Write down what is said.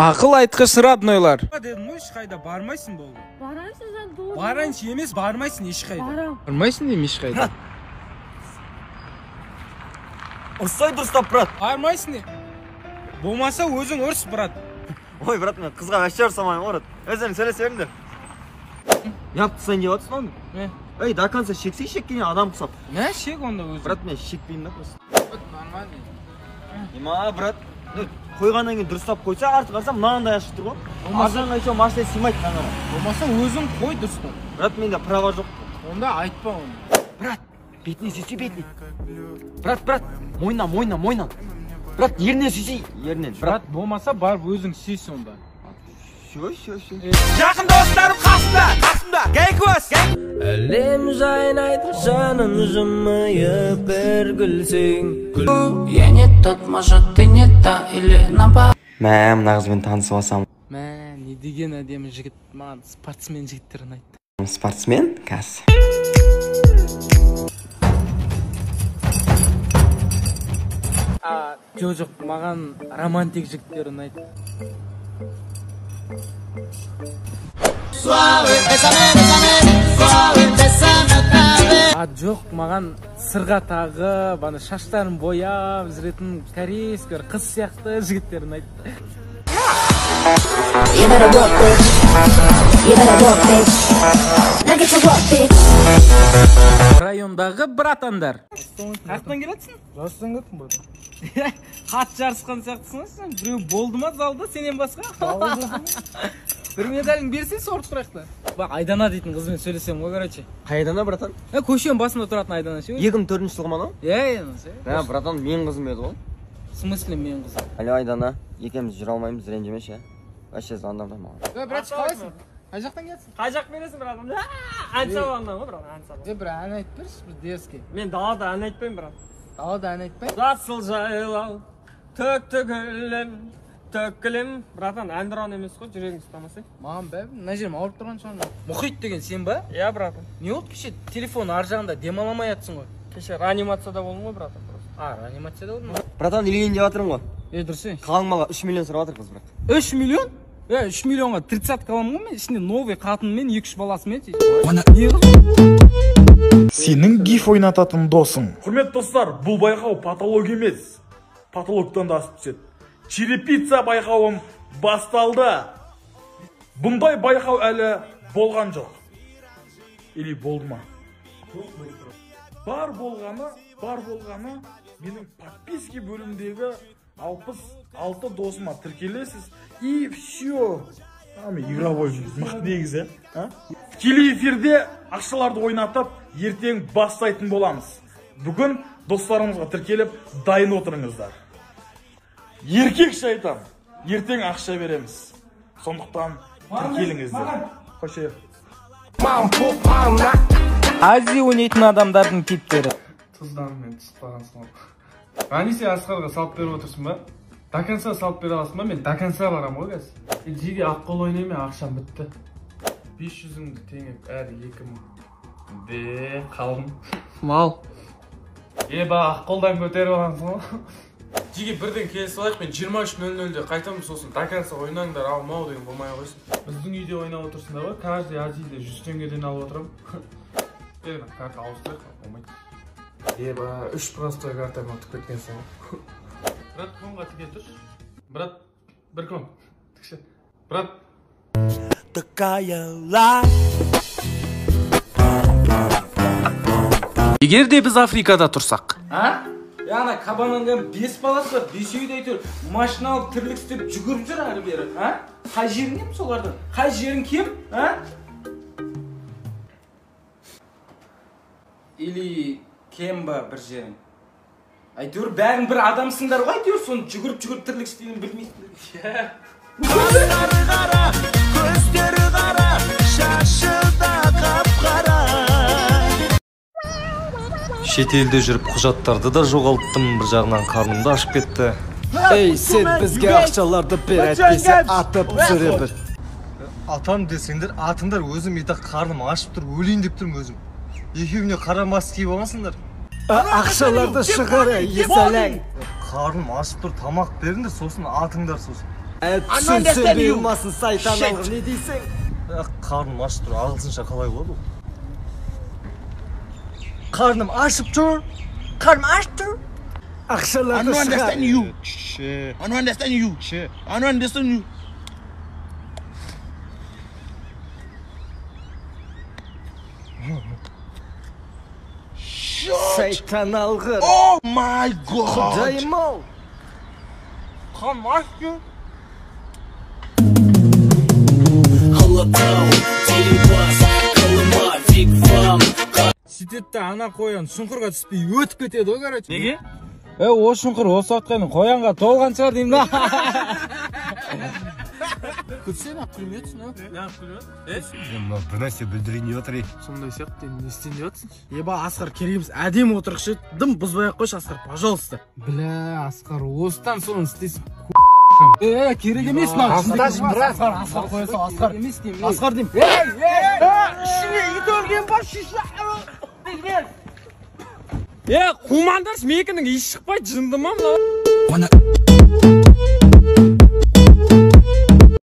Ақыл айтқыш роднойлар. Дедім ғой, ешқайда бармайсың болды. Барайыншы, жан дос. Барайыншы емес, бармайсың ешқайда. Барам. Бармайсың деймін ешқайда. Ұрсай дұрыстап, брат. Бармайсың де. Болмаса өзің ұрыс, брат. Ой, брат, мен қызға вообще ұрсамаймын ғой, брат. Өздерің сөйлесе беріңдер. Неғып тастайын деп жатырсың оны? Ей, до конца шексей шеккеннен адам құсап. Мә, шек онда өзің. Брат, мен шекпеймін да просто. Нормально. Ема, брат, қойғаннан кейін дұрыстап қойса, артық қарасам мынандай ашық тұр ғой. Ар жағына еще машина сыймайды мынаған. Болмаса өзің қой дұрыстап. Брат, менде права жоқ. Онда айтпа оны. Брат, бетіне сүйсе бетіне. Брат, брат, мойнынан, мойнынан, мойнынан. Брат, ерінен сүйсе, ерінен. Брат, болмаса барып өзің сүй сонда. Все, все, все. Жақын достарым қасымда, қасымда. Гейкос. Әлем жайнайды жаным жымиып бір күлсең. Я не тот, может, ты не та или наоборот. Мә, мына қызбен танысып алсам. Мә, не деген әдемі жігіт, маған спортсмен жігіттер ұнайды. Спортсмен? Қазір. Жоқ, жоқ, маған романтик жігіттер ұнайды. Жоқ, маған сырға тағып, ана шаштарын бояп жүретін корейский бір қыз сияқты жігіттер ұнайды. Райондағы братандар. Қаяқтан келатсың? Жарыстан кеттім, брат. Хат жарысқан сияқтысың ғой сен. Біреу болды ма залда сенен басқа? Бір медалін берсе сорып тұрайық та. Бақ, Айдана дейтін қызбен сөйлесем ғой, короче. Қай Айдана, братан? Көшенің басында тұратын Айдана ше. 2004 жылғы ма анау? Иә, иә. Мә, братан, мен қызым еді ғой. В смысле мен қызым? Алло, Айдана, екеуміз жүре алмаймыз, ренжімеші. Вообще звондамай маған. Ей, братшы, қалайсың? Қай жақтан келатсың? Қай жақ бересің, братан? Ән сабағынан ғой, брат, ән сабағы. Бір ән айтып берші, бір дерзкий. Мен далада ән айтпаймын, брат. Далада ән айтпай? Жасыл жайлау, төкті гүлім, төккілім. Братан, ән ұран емес қой, жүрегің ұстамаса. Маған бәрібір, мына жерім ауырып тұрған шығар. Мұхит деген сен ба? Иә, братан. Не болды кеше телефон ар жағында демаламай жатсың ғой? Кеше реанимацияда болдым ғой, братан, просто. А, реанимацияда болдың ба? Братан, үйленейін деп жатырмын ғой. Е, дұрыс е. Қалың малға 3 миллион сұрап жатыр қыз, бірақ. 3 миллион? Е, 3 миллионға 30-ка аламын ғой мен, ішінде новый қатынымен, 2-3 баласымен. Не қыз? Сенің гиф ойнататын досың. Құрметті достар, бұл байқау патолог емес. Патологтан да асып түседі. Черепица байқауым басталды. Бұндай байқау әлі болған жоқ. Или болды ма? Бар болғаны, бар болғаны менің подписки бөлімдегі 66 досыма тіркелесіз и все. Мен игровой мықты негізі, а? Тікелей эфирде ақшаларды ойнатып, ертең бастайтын боламыз. Бүгін достарымызға тіркеліп, дайын отырыңыздар. Еркекше айтам, ертең ақша береміз. Сондықтан тіркеліңіздер. Қош. Азия ойнайтын адамдардың типтері. Тұзданмен түсіп қалғансың ғой. Ғани, сен Асқарға салып беріп отырсың ба? До конца салып бере аласың ба? Мен до конца барамын ғой қазір. Жеге аққол ойнаймын, ақшам бітті. 500-іңді теңеп әр 2000. Де, қалдым. Мал. Еба, аққолдан көтеріп алғансың ғой. Жеге бірден келісіп алайық, мен 23:00-де қайтамын, сосын до конца ойнаңдар, ау мау деген болмай қойсын. Біздің үйде ойнап отырсыңдар ғой, каждый азиде 100 теңгеден алып отырамын. Е, карта ауыстырайық, болмайды. Еба, 3 простой картамен ұтып кеткенсің ғой. Брат, конға тіге тұршы. Брат, бір кон. Тікші. Брат. Егер де біз Африкада тұрсақ. А? Ана кабанның 5 баласы бар, 5-еуі де әйтеуір машина алып тірлік істеп жүгіріп жүр әрі бері, а? Қай жерің кем солардан? Қай жерің кем, а? Или кем ба бір жерің? Әйтеуір бәрің бір адамсыңдар ғой, әйтеуір соны жүгіріп-жүгіріп тірлік істегенін білмейсіңдер. Көздері қара, көздері қара, шашы да қап-қара. Шетелде жүріп құжаттарды да жоғалттым, бір жағынан қарным да ашып кетті. Ей, сен бізге ақшаларды бер, әйтпесе атып түсіре бір. Атам десеңдер, атыңдар, өзім итак қарным ашып тұр, өлейін деп тұрмын өзім. Екеуіне қара маска киіп алғансыңдар. Ақшаларды шығар, есәләң. Қарным ашып тұр, тамақ беріңдер, сосын атыңдар сосын. Түсінсем бұйырмасын, сайтан алғыр, не дейсің? Қарным ашып тұр, ағылшынша қалай болады ол? Қарным ашып тұр. Қарным ашып тұр. Ақшаларды шығар. I don't understand you. I don't understand you. Сайтан алғыр. Oh my God. Құдайым ау. Қарным ашып тұр. Сөйтеді да ана қоян шұңқырға түспей өтіп кетеді ғой, короче. Неге? О шұңқыр осы уақытқа дейін қоянға толған шығар деймін да. Күлсең, ақ күлмей отырсың, а? Неғып күліп жатыр? Мынау бір нәрсе бүлдірейін деп отыр. Сондай сияқты, енді не істейін деп жатсың? Еба, Асқар, керек емес, әдемі отырықшы, дым бұзбай ақ қойшы, Асқар, пожалуйста. Бля, Асқар, осыдан соны істейсің. Керек емес мынау. Асташы, брат. Асқар, Асқар, қоя сал, Асқар. Емес деймін. Асқар деймін. Ей, ей, ішіне ит өлген ба, шиша. Е, қумаңдаршы, менікінің иісі шықпайды, жынды ма мынау?